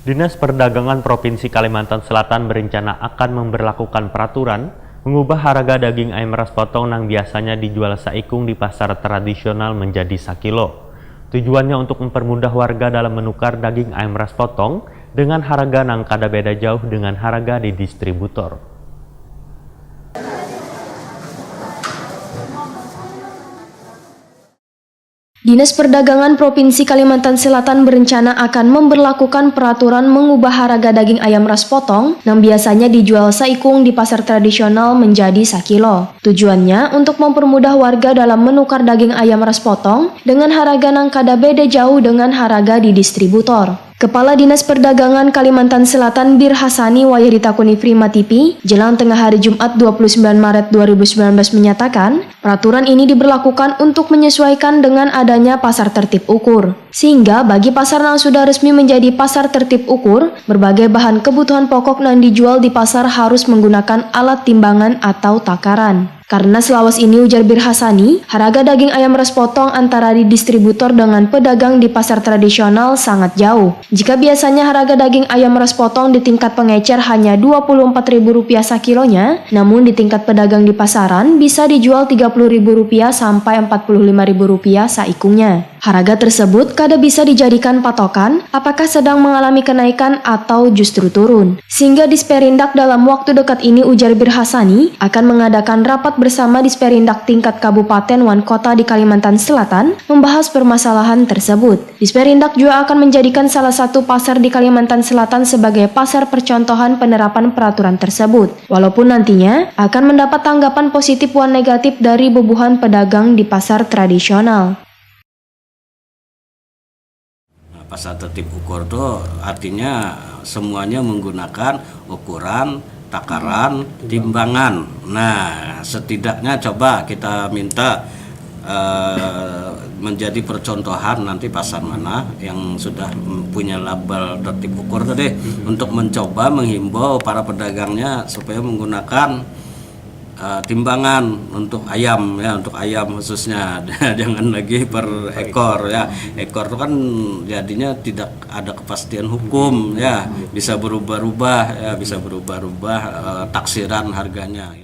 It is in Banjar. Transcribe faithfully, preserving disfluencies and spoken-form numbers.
Dinas Perdagangan Provinsi Kalimantan Selatan berencana akan memberlakukan peraturan mengubah harga daging ayam ras potong nang biasanya dijual saikung di pasar tradisional menjadi sakilo. Tujuannya untuk mempermudah warga dalam menukar daging ayam ras potong dengan harga nang kada beda jauh dengan harga di distributor. Dinas Perdagangan Provinsi Kalimantan Selatan berencana akan memberlakukan peraturan mengubah harga daging ayam ras potong yang biasanya dijual saikung di pasar tradisional menjadi sakilo. Tujuannya untuk mempermudah warga dalam menukar daging ayam ras potong dengan harga nang kada beda jauh dengan harga di distributor. Kepala Dinas Perdagangan Kalimantan Selatan Bir Hasani wayah ditakuni Prima T V jelang tengah hari Jumat dua puluh sembilan Maret dua ribu sembilan belas menyatakan, peraturan ini diberlakukan untuk menyesuaikan dengan adanya pasar tertib ukur. Sehingga bagi pasar yang sudah resmi menjadi pasar tertib ukur, berbagai bahan kebutuhan pokok yang dijual di pasar harus menggunakan alat timbangan atau takaran. Karena selawas ini, ujar Bir Hasani, harga daging ayam ras potong antara di distributor dengan pedagang di pasar tradisional sangat jauh. Jika biasanya harga daging ayam ras potong di tingkat pengecer hanya dua puluh empat ribu rupiah sakilonya, namun di tingkat pedagang di pasaran bisa dijual tiga puluh ribu rupiah sampai empat puluh lima ribu rupiah saikungnya. Harga tersebut kada bisa dijadikan patokan apakah sedang mengalami kenaikan atau justru turun. Sehingga Disperindak dalam waktu dekat ini, ujar Bir Hasani, akan mengadakan rapat bersama Disperindak tingkat kabupaten wan kota di Kalimantan Selatan membahas permasalahan tersebut. Disperindak juga akan menjadikan salah satu pasar di Kalimantan Selatan sebagai pasar percontohan penerapan peraturan tersebut. Walaupun nantinya akan mendapat tanggapan positif wan negatif dari bubuhan pedagang di pasar tradisional. Nah, pasar tertib ukur tu artinya semuanya menggunakan ukuran, takaran, timbangan. Nah, setidaknya coba kita minta eh, menjadi percontohan nanti pasar mana yang sudah punya label tertib ukur tadi untuk mencoba menghimbau para pedagangnya supaya menggunakan eh, timbangan untuk ayam, ya, untuk ayam khususnya. Jangan lagi per ekor, ya. Ekor itu kan jadinya tidak ada kepastian hukum, ya, bisa berubah-ubah, ya, bisa berubah-ubah eh, taksiran harganya.